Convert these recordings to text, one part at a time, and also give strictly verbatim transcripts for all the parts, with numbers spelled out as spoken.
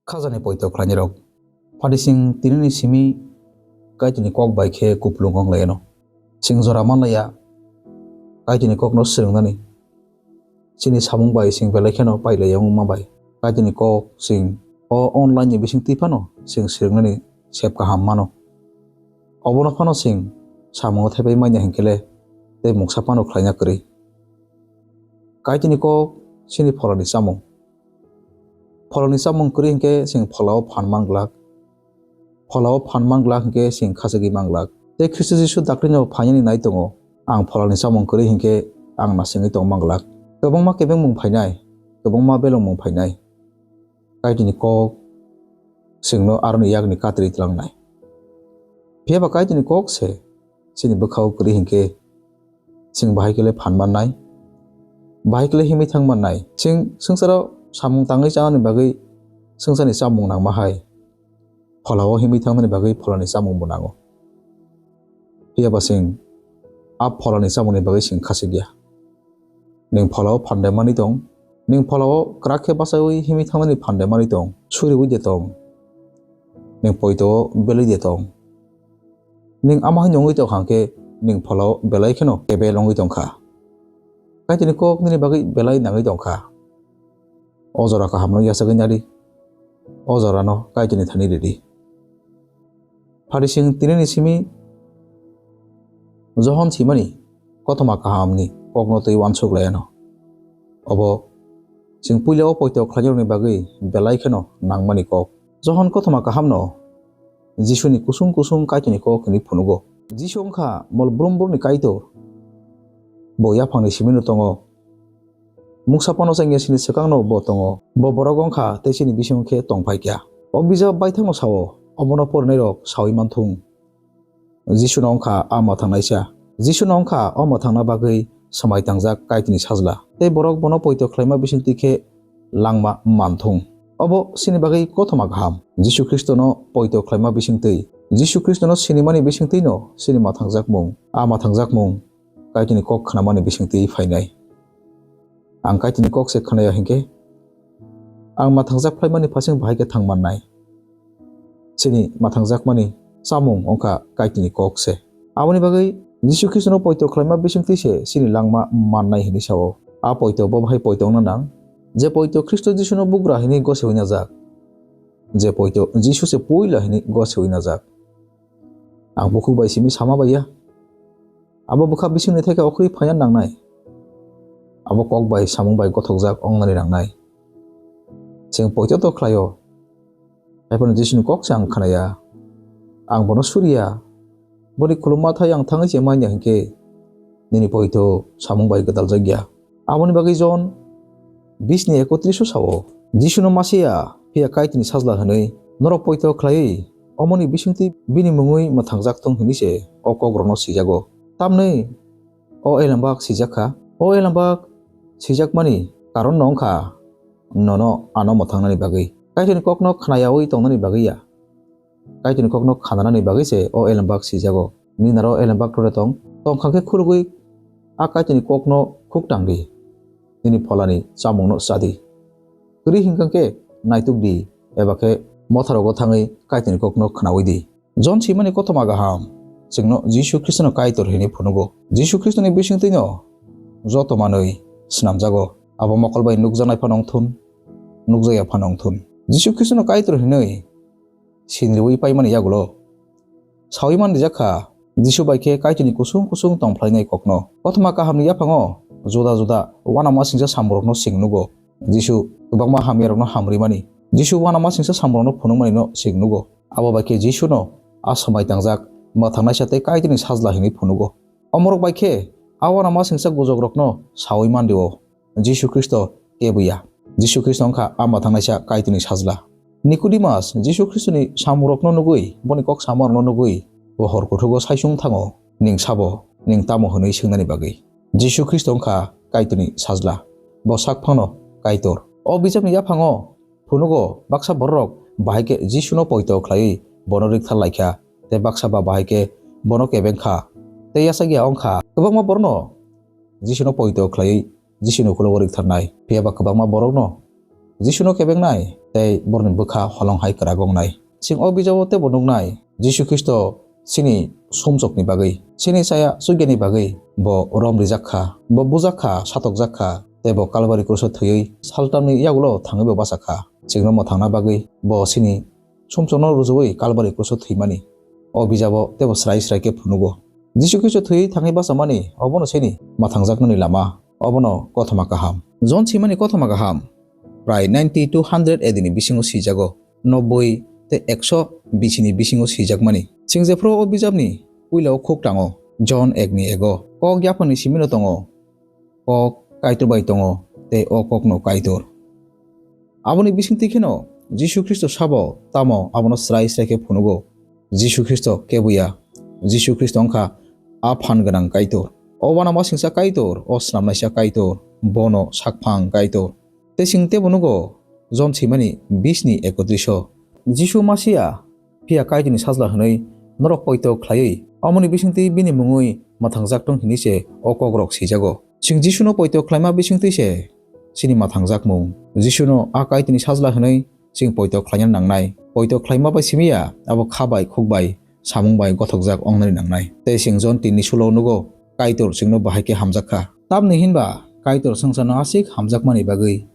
Khajani poito khlainai rok. Phatising tinini simi Kaitorni kok bai khe kupulung wng lai ano. Sing jora man laiya Kaitorni kokno swrwngnani. Chini samung bai sing belai kheno pai laiya wngma bai. Kaitorni kok sing o online ni bising twi phano sing swrwngnani sep kaham mano. Obono phano sing samungo thaipai manya hinkhe le tei mungsa phano khlaina kwrwi. Kaitorni kok chini pholani chamung. Pholani chamung kwrwi hinkhe sing pholao phan man glak. Pholao phan man glak hinkhe sing khachigwi man glak. Tei Khristo Jisu dakrino phainani nai tongo. Ang pholani chamung kwrwi hinkhe ang nasingwi tong man glak. Kwbangma kebengmung phainai, kwbangma belongmung phainai. Kaitorni kok singno aroni yakni katrwi tlangnai. Phiya ba Kaitorni kok se chini bwkhao kwrwi hinkhe sing bahai khe le phan mannai, bahai khe le himwi thang mannai. Sing swngcharo samung tangwi chanani bagwi swngcharni chamung nangma hai, pholao himwi thangnani bagwi pholani chamung bo nango. Phiya ba sing a pholani chamungni bagwi sing khachigya. Ning pholao phan de manwi tong, ning pholao kwrak khe bachaui himwi thangnani phan de manwi tong, suriui de tong, ning poito belwi de tong. Ning ama hai wngwi tong kha khe ning pholao belai kheno kebel wngwi tong kha. Kaitorni kok nini bagwi belai nangwi tong kha. O jora kahamno yachagwi nadi. O jorano Kaitorni thani ridi. Pharising tinini simi Johon simani kothoma kahamni kokno twi uansuk laiano. Obo chwng puila o poito khlainarokni bagwi belai kheno nangmani kok. Johon kothoma kahamno Jisuni kusung kusung Kaitorni kok hwnwi phunugo. Jisu wngkha mol brum brumni Kaitor. Bo yaphangni simino tongo. Mungsa phano chengya sini swkangno bo tongo. Bo borok wngkha tei chini bisingo khe tong phai kha. O bijap baithangno sao, obono porinairok saui manthung. Jisuno wngkha a mwthangnaisa. Jisuno wngkha o mwthangna bagwi swmai tangjak Kaitorni sajla. Tei borok bono poito khlaima bisingtwi khe langma manthung. Obo chini bagwi kothoma kaham. Jisu Khristono poito khlaima bisingtwi, Jisu Khristono sinimani bisingtwino chini mwthangjakmung, a mwthangjakmung Kaitorni kok khnamani bisingtwi phainai. Ang Kaitorni kok se khnaya hinkhe, ang mwthangjak phlaimani phasing bahai khe thang mannai. Chini mwthangjakmani chamung wngkha Kaitorni kok se. Aboni bagwi Jisu Khristono poito khlaima bisingtwi se chini langma mannai hinwi sao. A poito bo bahai poito wngna nang, je poito Khristo Jisuno bugra hinwi goseui najak, je poito Jisu se puila hinwi goseui najak. Ang bukhuk bai simi sama bai ya. Abo bwkha bisingni theke okhorwi phaina nangnai. Abo kok bai samung bai gothokjak wngnani nangnai. Chwng poito to khlaio. Haiphano Jisuni kok se ang khnaya. Ang bono suriya. Boni khulumma thai ang thangwi se manya hinkhe nini poito samung bai gwdaljakya. Aboni bagwi Jon bisni ekotris o sao, Jisuno Masia, phiya Kaitorni sajla hwnwi norok poito khlaiwi, omoni bisingtwi bini mungwi mwthangjak thung hwnwi se o kokrokno sijago. Tamni o elembak sijak kha. O elembak sijakmani karon no wngkha nono ano mwthangnani bagwi. Kaitorni kokno khnayaui tongnani bagwi ya. Kaitorni kokno khananani bagwi se o elembak sijago. Nini naro elembak rwna tong, tongkha khe khurugwi a Kaitorni kokno khuk tang di. Nini pholani chamungno cha di. Kwrwi hinkha khe naituk di, eba khe motharogo thangwi Kaitorni kokno khnaui di. Jon simani kothoma kaham chwngno Jisu Khristono Kaitor hwnwi phunugo. Jisu Khristoni bisingtwino joto manwi snamjago. Abo mokol bai nukjaknai phano wngthun, nukjakya phano wngthun. Jisu Khristono Kaitor hwnwi sinriui paimani yagulo saui man rijak kha, Jisu bai khe Kaitorni kusung kusung tong phlainai kokno. Kothoma kahamni yaphango juda juda uanamasingcha samrokno sing nugo. Jisu kwbangma hamyarokno hamrimani, Jisu uanamasingcha samrokno phunukmanino sing nugo. Abo bai khe Jisuno a swmai tangjak mwthangnaisa tei Kaitorni sajla hwnwi phunugo. Omorok bai khe a uanamasingcha gujokrokno saui man rio. Jisu Khristo kebo ya. Jisu Khristo wngkha a mwthangnaisa Kaitorni sajla. Nikodimas Jisu Khristoni samurokno nugwi, boni kok samarokno nugwi, bo hor kuthugo saisung thango, "Ning sabo, ning tamo?" hwnwi swngnani bagwi. Jisu Khristo wngkha Kaitorni sajla. Bo sak phano Kaitor. O bijapni yaphango phunugo baksa bororok bahai khe Jisuno poito khlaiwi bono rikthar laikha, tei baksa ba bahai khe bono kebeng kha, tei yachak ya wng kha. Kwbangma borokno Jisuno poito khlaiwi Jisuni ukulogo riktharnai. Phiya ba kwbangma borokno Jisuno kebengnai tei borokni bwkha holong hai kwragwi wngnai. Chwng o bijabo teibo nuknai, Jisu Khristo chini sumsokni bagwi, chini chaya chukyani bagwi bo rom rijak kha, bo bujak kha, satokjak kha, tei bo Kalbari kruso thwiwi saltamni yagulo thangwi bo bacha kha. Chwngno mwthangna bagwi bo chini sumsokno rwchugwi Kalbari kruso thwimani o bijabo teibo srai srai khe phunugo. Jisu Khristo thwiwi thangwi bachamani obono chini mwthangjaknani lama, obono kothoma kaham. Jon swimani kothoma kaham, prai ninety to hundred A D ni bisingo swijago, nobboi tei ekso B C ni bisingo swijakmani. Chwng jephru o bijapni puila o khuk tango, Jon ek ni ego, kok yapharni simino tongo, kok Kaitor bai tongo, tei o kokno Kaitor. Aboni bisingtwi kheno Jisu Khristo sabo tamo abono srai srai khe phunugo. Jisu Khristo kebo ya. Jisu Khristo wngkha a phan gwnang Kaitor. O uanama singsa Kaitor, o snamnaisa Kaitor, bono sakphang Kaitor. Tei chwng teibo nugo Jon swimani bis ni ekotris o. Jisu Masia phiya Kaitorni sajla hwnwi norok poito khlaiwi, omoni bisingtwi bini mungwi mwthangjak tong hwnwi se o kokrok swijago. Chwng Jisuno poito khlaima bisingtwi se chini mwthangjakmung. Jisuno a Kaitorni sajla hwnwi chwng poito khlaina nangnai. Poito khlaima bai simi ya, abo kha bai, khuk bai, samung bai gothokjak wngnani nangnai. Tei chwng Jon tin ni sulo nugo, Kaitor chwngno bahai khe hamjak kha. Tamni hinba Kaitor swngcharno aswk hamjakmani bagwi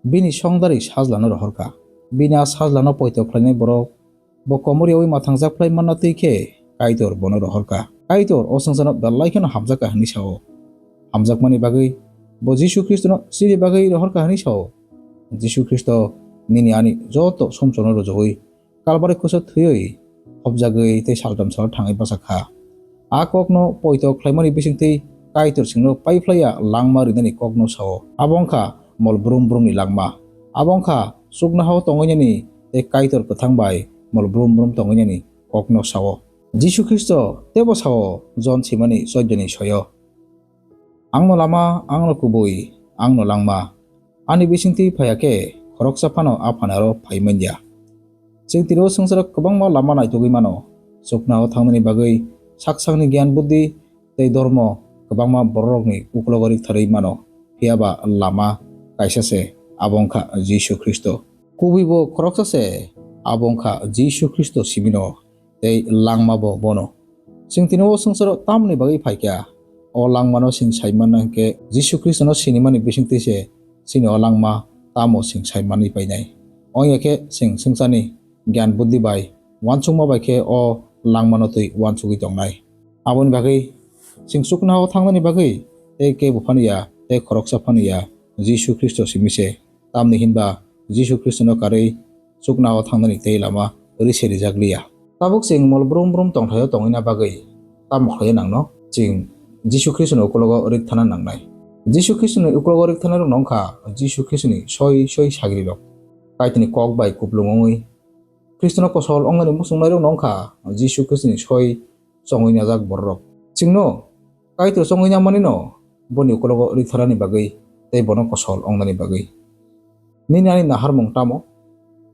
bini songdari sajlano rohor kha. Bini a sajlano poito khlainai borok bo komor yaui mwthangjak phlai manna twi khe Kaitor bono rohor kha. Kaitor o swngcharno belai kheno hamjak kha hwnwi sao. Hamjakmani bagwi bo Jisu Khristono chini bagwi rohor kha hwnwi sao. Jisu Khristo nini ani joto sumsokno rwjagwi Kalbari kruso thwiwi hopjagwi tei saltham salo thangwi bachak kha. A kokno poito khlaimani bisingtwi Kaitor chwngno paiphlaiya langma rinani kokno sao. Abo wngkha mol brum brumni langma. Abo wngkha chuknohao tongwinani tei Kaitor kwthang bai mol brum brum tongwinani kokno sao. Jisu Khristo teibo sao Jon swimani choiddoni soyo, "Angno lama, angno kubui, angno langma. Ani bisingtwi phaiya khe khoroksa phano a phanaro phai man ya." Chwng tini o swngcharo kwbangma lama naitugwi mano. Chuknohao thangnani bagwi sak sakni giyan buddhi tei dormo kwbangma bororokni uklogo riktharwi mano, phiya ba lama kaisa se, abo wngkha Jisu Khristo. Kubui bo khoroksa se, abo wngkha Jisu Khristo simino, tei langma bo bono. Chwng tini o swngcharo tamoni bagwi phaikha? O langmano chwng sai manna hwnkhe Jisu Khristono sinimani bisingtwi se chini o langma tamo chwng sai manwi painai. Ongya khe chwng swngcharni giyan buddhi bai uansukma bai khe o langmano twi uansugwi tongnai. Aboni bagwi chwng chuknohao thangnani bagwi tei kebo phano ya, tei khoroksa phano ya, Jisu Khristo simi se. Tamni hinba Jisu Khristono karwi chuknohao thangnani tei lama rwi se rijak liya. Tabuk chwng mol brum brum tongthaio tongwina bagwi tamo khlaiya nangno? Chwng Jisu Khristoni uklogo rikthana nangnai. Jisu Khristoni uklogo rikthanai rokno wngkha Jisu Khristoni soi soi sagrirok. Kaitorni kok bai kuplung wngwi Khristono kosol wngnani muchungnairokno wngkha Jisu Khristoni soi chongwi najak bororok. Chwngno Kaitor chongwi namanino boni uklogo riktharani bagwi tei bono kosol wngnani bagwi. Nini ani naharmung tamo?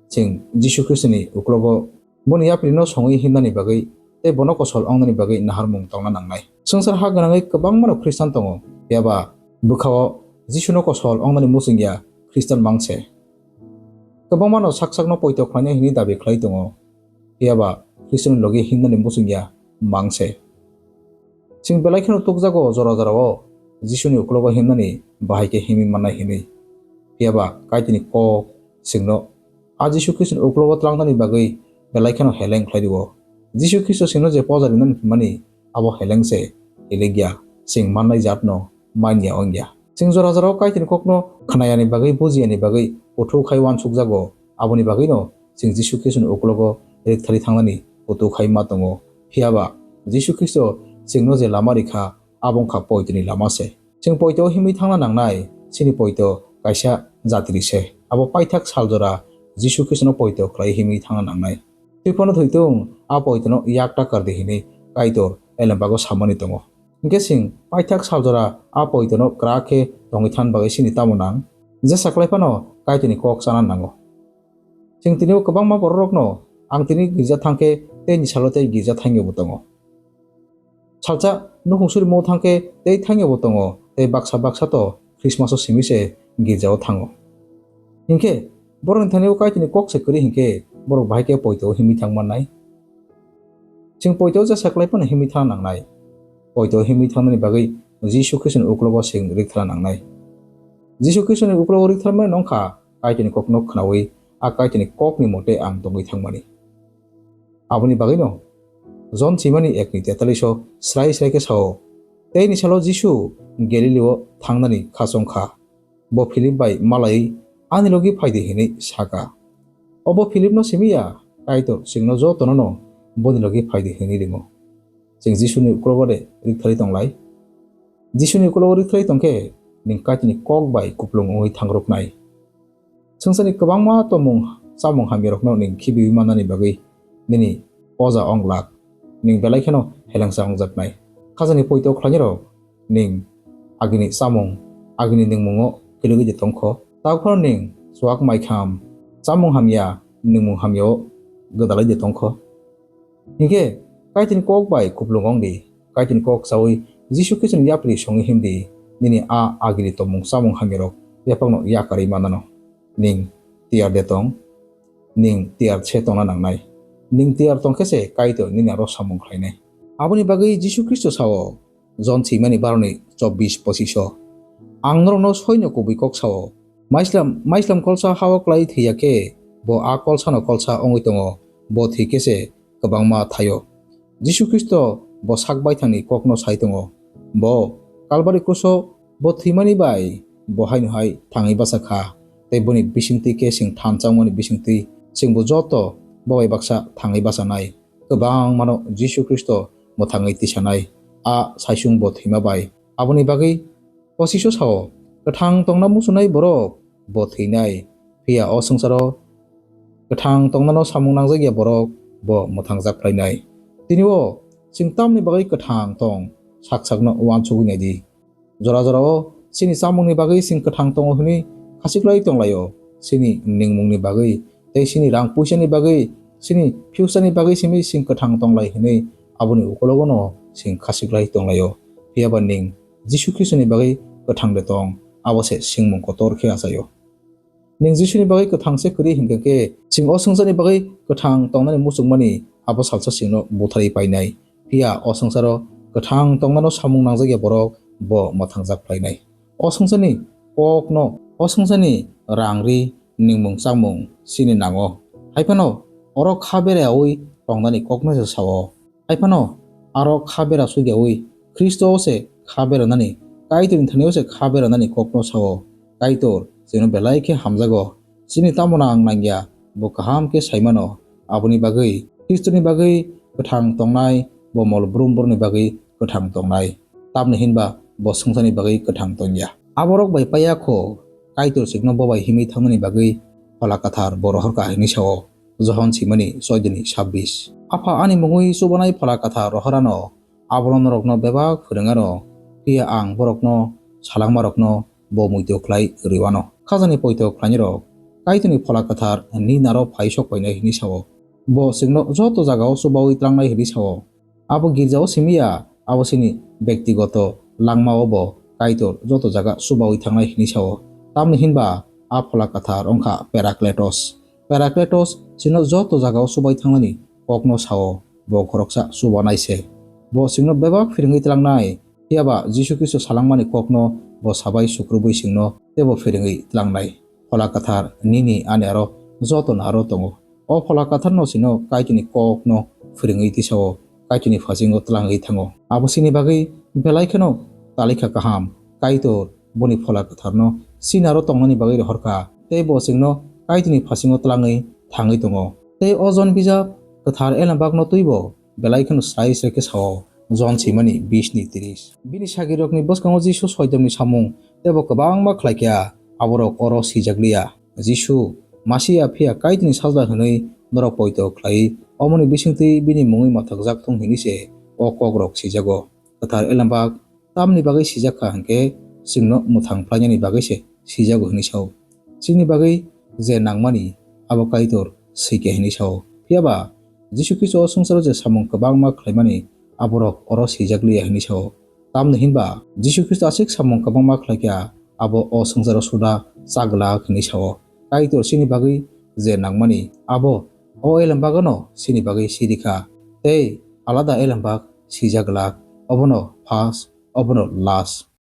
Chwng Jisu Khristoni uklogo boni yaprino songwi himnani bagwi tei bono kosol wngnani bagwi naharmung tongna nangnai. Swngchar ha gwnangwi kwbangmano Khristan tongo, phiya ba bwkhao Jisuno kosol wngnani muchungya Khristan mang se. Kwbangmano sak sakno poito khlainai hwnwi dabi khlai tongo, phiya ba Khristoni logi himnani muchungya mang se. Chwng belai kheno tukjago jora jorao Jisuni uklogo himnani bahai khe himwi mannai hwnwi. Phiya ba Kaitorni kok chwngno a Jisu Khristoni uklogo tlangnani bagwi belai kheno heleng khlai rio. Jisu Khristo chwngno je poja rinani phimani abo heleng se, hilikya chwng mannai jatno manya wngya. Chwng jora jorao Kaitorni kokno khnayani bagwi, bujiyani bagwi kuthuk khai uansukjago. Aboni bagwino chwng Jisu Khristoni uklogo rikthari thangnani kuthuk khai ma tongo. Phiya ba Jisu Khristo chwngno je lama rikha, abo wngkha poitoni lama se. Chwng poito himwi thangna nangnai, chini poito kaisa jatiri se. Abo paithak sal jora Jisu Khristono poito khlai himwi thangna nangnai. Twi phano thwi tung, a poitono yak ta kar di hwnwi Kaitor elembago samani tongo. Hinkhe chwng paithak sal jora a poitono kwrak khe tongwi than bagwi chini tamo nang? Jesa kwlai phano Kaitorni kok chana nango. Chwng tini o kwbangma bororokno ang tini girja thang khe tei ni salo tei girja thangyo bo tongo. Salsa nukhung surimo thang khe tei thangyo bo tongo, tei baksa baksa to Christmas o simi se girja o thango. Hinkhe Borokni thani-o Kaitorni kok se kwrwi hinkhe borok bahai khe poito himwi thang mannai. Chwng poito jesa kwlai phano himwi thang nangnai. Poito himwi thangnani bagwi Jisu Khristoni uklogo chwng rikthana nangnai. Jisu Khristoni uklogo riktharmani wngkha Kaitorni kokno khnaui a Kaitorni kokni mote ang tongwi thangmani. Aboni bagwino Jon swimani ekni tetaliso srai srai khe sao, "Teini salo Jisu Galilio thangnani kha chong kha. Bo Philip bai malaiwi ani logi phaidi," hinwi saka. Obo Philipno simi ya, Kaitor chwngno jotono'-no boni logi phaidi hinwi ringo. Chwng Jisuni uklogo de riktharwi tonglai? Jisuni uklogo riktharwi tongkhe nwng Kaitorni kok bai kuplung wngwi thangrwknai. Swngcharni kwbangma tongmung chamung hamyarokno nwng khibiwi mannani bagwi nini poja wng glak, nwng belai kheno helengsa wngjaknai. Khajani poito khlainirok nwng agini chamung, agini nwngmungo kwrwgwi de tongkho. Tabuk phano nwng chuak maikham, chamung hamya, nwngmung hamyao gwdalwi de tongkho. Hinkhe Kaitorni kok bai kuplung wng di, Kaitorni kok chaui Jisu Khristoni yapri songwi him di, nini a agini tongmung chamung hamyarok bebakno yakarwi manano. Nwng tiyar de tong? Nwng tiyar se tongna nangnai. Nwng tiyar tongkhe se Kaitor nini aro samung khlainai. Aboni bagwi Jisu Khristo sao, Jon swimani baroni chobbish pochisho, "Ang norokno soino kubui kok sao, maislam, maislam kolsa hao klai thwi ya khe, bo a kolsano kolsa wngwi tongo, bo thwi khe se kwbangma thaio." Jisu Khristo bo sak baithangni kokno sai tongo. Bo Kalbari kruso bo thwimani bai bo haino hai thangwi bacha kha, tei boni bisingtwi khe chwng thansa wngmani bisingtwi chwngbo joto bo bai baksa thangwi bachanai. Kwbangmano Jisu Khristo mwthangwi tisanai, a saisung bo thwima bai. Aboni bagwi Posiso sao, kwthang tongna muchunai borok bo thwinai, phiya o swngcharo kwthang tongnano samung nangjak ya borok bo mwthangjak phlainai. Tini o chwng tamni bagwi kwthang tong, sak sakno uansugwi nai di. Jora jora o chini chamungni bagwi chwng kwthang tongo hwnwi khasiklai tonglaio, chini ningmungni bagwi tei chini rang puisani bagwi, chini future ni bagwi simi chwng kwthang tonglai hwnwi aboni ukologono chwng khasiklai tonglaio. Phiya ba ning Jisu Khristoni bagwi kwthang de tong, abo se swngmung kotor khe achaio. Ning Jisuni bagwi kwthang se kwrwi hinkhe khe, chwng o swngcharni bagwi kwthang tongnani muchungmani abo salsa chwngno butharwi painai. Phiya o swngcharo kwthang tongnano samung nangjakya borok bo mwthangjak phlainai. O swngcharni kokno, o swngcharni rang ri ningmung chamung chini nango. Haiphano oro kha beraui tongnani kokno se sao. Haiphano aro kha bera sugyaui Khristo o se kha beranani, Kaitorni thani o se kha beranani kokno sao. Kaitor chwngno belai khe hamjago. Chini tamo nang nangya, bo kaham khe saimano. Aboni bagwi Khristoni bagwi kwthang tongnai, bo mol brum brumni bagwi kwthang tongnai. Tamni hinba bo swngcharni bagwi kwthang tongya. Aborok bai paiya kho, Kaitor chwngno bo bai himwi thangnani bagwi Phola Kwthar bo rohorkha hinwi sao. Johon swimani soidini sabbish. Apha ani mungwi chubanai Phola Kwthar rohorano, abono norokno bebak phwrwngano, phiya ang borokno salangmarokno bo muitu khlai rwano. Khajani poito khlainirok Kaitorni Phola Kwthar ni naro phai sok painai hinwi sao. Bo chwngno joto jagao chubaui tlangnai hinwi sao. Abo girjao simi ya, abo chini bektigoto langmao bo Kaitor joto jaga chubaui thangnai hinwi sao. Tamni hinba a Phola Kwthar wngkha Parakletos. Parakletos chwngno joto jagao chubai thangnani kokno sao, bo khoroksa chubanai se. Bo chwngno bebak phwrwngwi tlangnai, phiya ba Jisu Khristo salangmani kokno bo sabai sukrubwi chwngno teibo phwrwngwi tlangnai. Phola Kwthar nini ani aro jotono aro tongo. O Phola Kwtharno chwngno Kaitorni kokno phwrwngwi tisao, Kaitorni phasingo tlangwi thango. Abo chini bagwi belai kheno talikha kaham. Kaitor boni Phola Kwtharno chini aro tongnani bagwi rohorkha, tei bo chwngno Kaitorni phasingo tlangwi thangwi tongo. Tei o Jon bijap kwthar elembakno twibo belai kheno srai srai khe sao, Jon swimani bish ni tris. Bini sagrirokni bwskango Jisu soidomni samung teibo kwbangma khlaikha, aborok oro swijak liya. Jisu, Masia phiya Kaitorni sajla hwnwi norok poito khlaiwi, omoni bisingtwi bini mungwi mwthakjak thung hwnwi se o kokrok sijago. Kwthar elembak tamni bagwi sijak kha hwnkhe, chwngno mwthang phlainani bagwi se sijago hwnwi sao. Chini bagwi je nangmani, abo Kaitor swi khe hwnwi sao. Phiya ba, Jisu Khristo o swngcharo je samung kwbangma khlaimani, aborok oro swijak liya hwnwi sao. Tamni hinba Jisu Khristo aswk samung kwbangma khlaikha, abo o swngcharo suda cha glak hwnwi sao. Kaitor chini bagwi je nangmani, abo o elembagano chini bagwi sirikha, tei alada elembag sijak glak, obono first, obono last.